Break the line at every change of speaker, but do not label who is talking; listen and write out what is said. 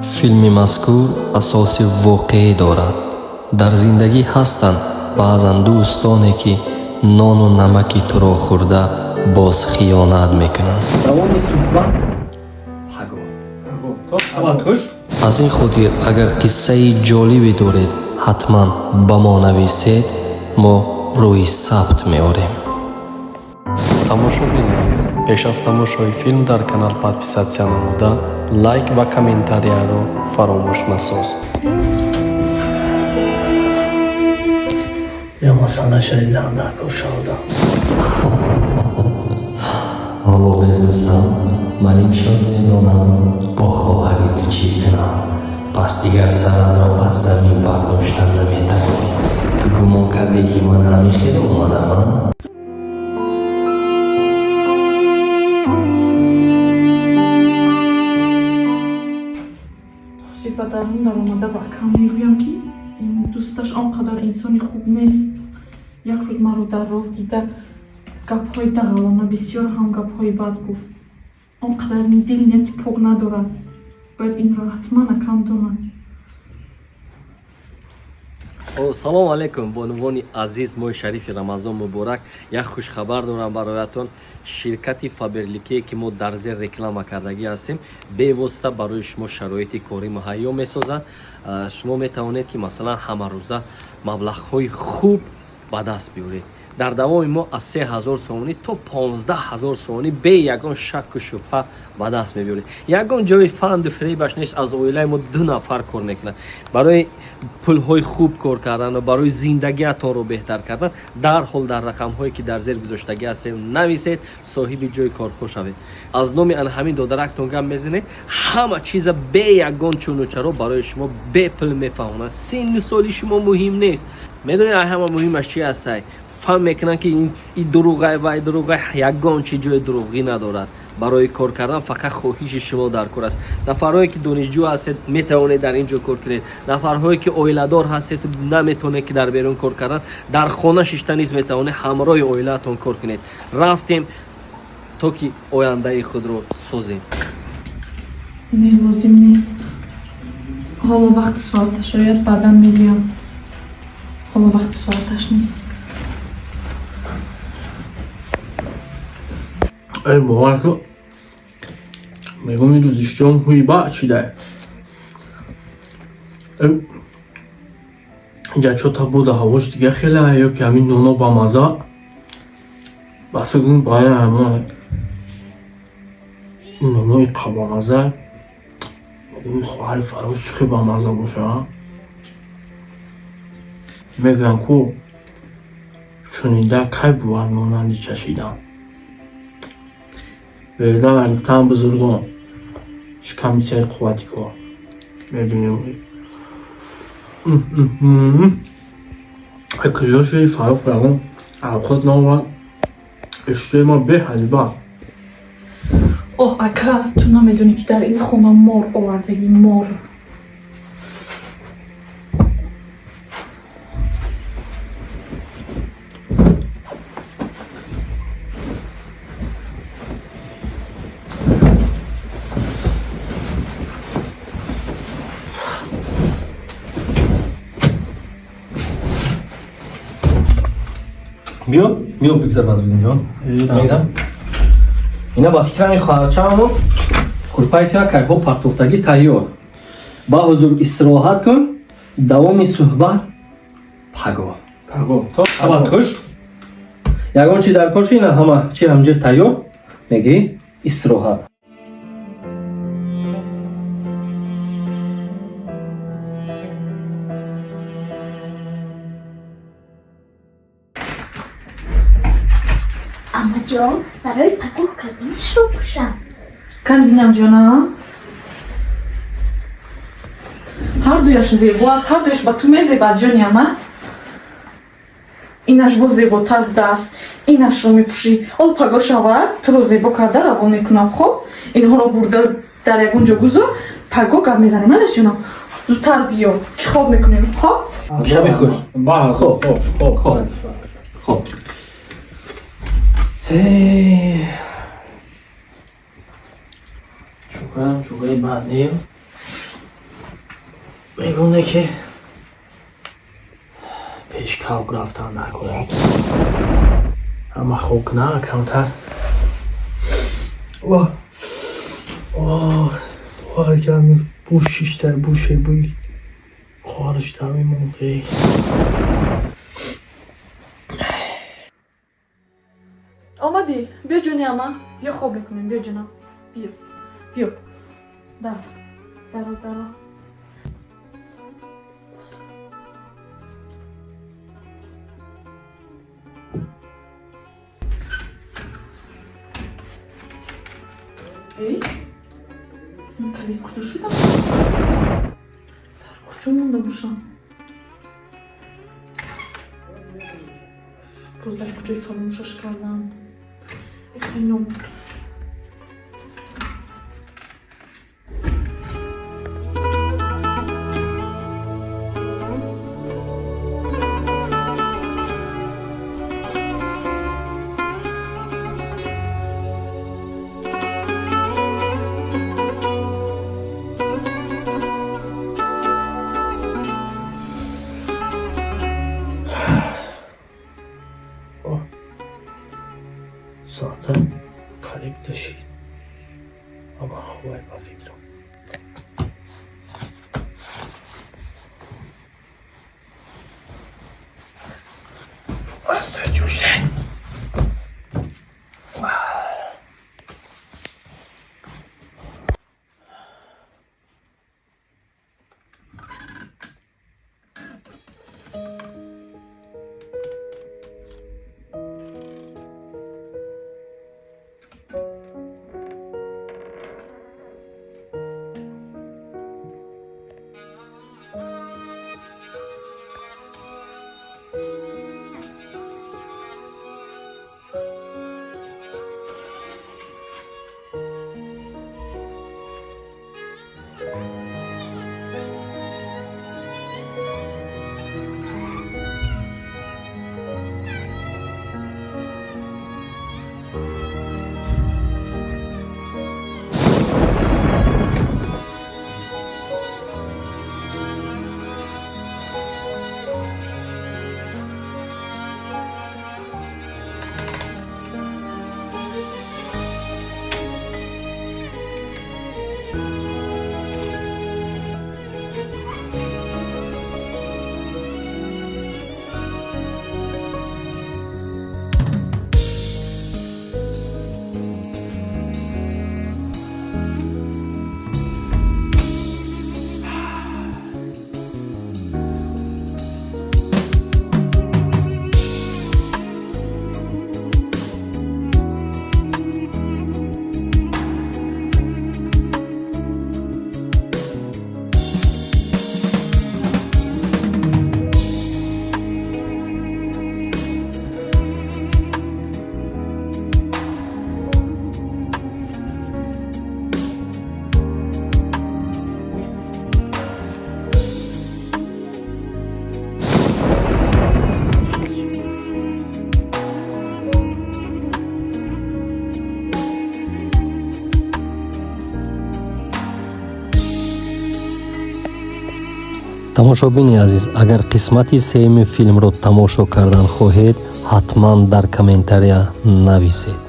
Филми мазкур асоси воқеӣ дорад. Дар зиндагӣ ҳастанд баъзан дӯстоне, ки нону намаки туро хӯрда, боз хиёнат мекунанд.
Давоми суҳбат пагоҳ.
То шабат хуш.
Аз ин хотир, агар қиссаи ҷолибе доред, ҳатман ба мо нависед, мо рӯи сабт меорем. Тамошобини азиз, пеш аз тамошои филм дар канал подписаться намуда, лайк ва комментарияро фаромӯш насоз.
Я масъала шаридан дар кор шавда.
Ҳоло медӯстам, ман имшаб медонам, бо хоҳари ту чӣ кунам. Пас дигар сарамро аз замин бардоштан наметавонӣ. Ту гумон кардӣ, ки ман ҳамин хел омадам, а?
Ҳозир ба дарун даромада ба акам мегӯям, ки ин дӯсташ он қадар инсони хуб нест. Як рӯз маро дар роҳ дида, гапҳои дағалона, бисёр ҳам гапҳои бад гуфт. Он қадар дил нияти пок надорад. Бояд инро ҳатман акам донад.
Салому алайкум, бонувони азиз, моҳи шарифи Рамазон муборак. Як хушхабар дорам бароятон. Ширкати Фаберликие, ки мо дар зер реклама кардагӣ ҳастем, бевосита барои шумо шароити корӣ муҳайё месозад. Шумо метавонед, ки масалан ҳамарӯза маблағҳои хуб ба даст биёред. Дар давоми моҳ аз 3000 сомонӣ то 15 000 сомонӣ бе ягон шакку шубҳа ба даст мебиёред. Ягон ҷои фанду фиребаш нест. Аз оилаи мо ду нафар кор мекунад. Барои пулҳои хуб кор кардан ва барои зиндагиатонро беҳтар кардан дарҳол дар рақамҳое, ки дар зер гузоштагӣ ҳастем, нависед, соҳиби ҷои корҳо шавед. Аз номи ана ҳамин додарактон гап мезанед, ҳама чиза бе ягон чуну чаро барои шумо бепул мефаҳмонанд. Синну соли шумо муҳим нест. Медонед, ай ҳама муҳимаш чи ҳастай? Фаҳм мекунанд, ки и дурӯғай, вай дурӯғай. Ягон чи ҷои дурӯғӣ надорад. Барои кор кардан фақат хоҳиши шумо дар кор аст. Нафарҳое, ки донишҷӯ ҳастед, метавонед дар ин ҷо кор кунед. Нафарҳое, ки оиладор ҳастед, наметавонед, ки дар берун кор кардан, дар хона шишта низ метавонед ҳамроҳи оилаатон кор кунед. Рафтем, то ки ояндаи худро созем.
Не, лозим нест. Ҳоло вақти соаташ ояд, баъдан мегӯям. Ҳоло вақти соаташ нест.
Эй, бовар кун, мегӯм, ин рӯз иштиҳом ҳуи ба чидай. Инҷа чота буда, ҳавош дига хеле, ё ки ҳамин ноно ба маза, ба фикр бая ҳама нонои қабамаза. Мегӯм, ин хоҳари Фарроз чӣ хел бамаза боша. Мегӯям ку, шунида кай бувад монанди чашидан? Беда нагуфтаам бузургон, шиками сер қуввати кор. Мебинем, куҷо шуди, Фаррух? Ягон авқот наовард. Иштиҳои ма беҳади бад.
Оҳ, ака, ту намедонӣ, ки дар ин хона мор овардагӣ, мор.
Биё, биё, бигзар, Бадриддинҷон, мегзар. Ина, ба фикрам, ин хоҳарчаамон курпаи туя кайҳо партофтагӣ тайёр. Ба ҳузур истироҳат кун. Давоми суҳбат пагоҳ.
Пагоҳ. То
Шабат хуш. Ягон чи дар кор чи, ина ҳама чи ҳамҷо тайёр мегирӣ, истироҳат.
Амаҷон, барои пагоҳ кадомашро пӯшам?
Кан бинам, ҷона. Ҳардуяш зебо аст, ҳардуяш ба ту мезебад, ҷони ама. Инаш боз зеботар будааст, инашро мепӯшӣ. Ҳол пагоҳ шавад, туро зебо карда равон мекунам. Хоб, инҳоро бурда дар ягон ҷо гузор, пагоҳ гап мезанем. Алаш, ҷонам, зудтар биё, ки хоб мекунем. Хоб.
Шаби хуш.
Ба
Хоб.
хоб, хоб.
Хоб, хоб.
Чӯкаам чӯкаи бад нем. Мегӯне ки пеш калб рафтан накунад, ама хок на камтар. Ва ҳаракат бу шишта буше буи хоҳараш дами монде.
Омадӣ? Биё, ҷони ама, биё, хоб мекунем. Биё, ҷонам, биё, биё, даро, даро, даро. Эй, ин калид куҷо шудам? Дар куҷо монда бошам? Боз дар куҷои фаромӯшаш кардам? Эхай, нобуд.
Соата қариб 2 шид. Ама хобай ба фикрам. Аста ҷӯшта.
Тамошобини азиз, агар қисмати сеюми филмро тамошо кардан хоҳед, ҳатман дар комментария нависед.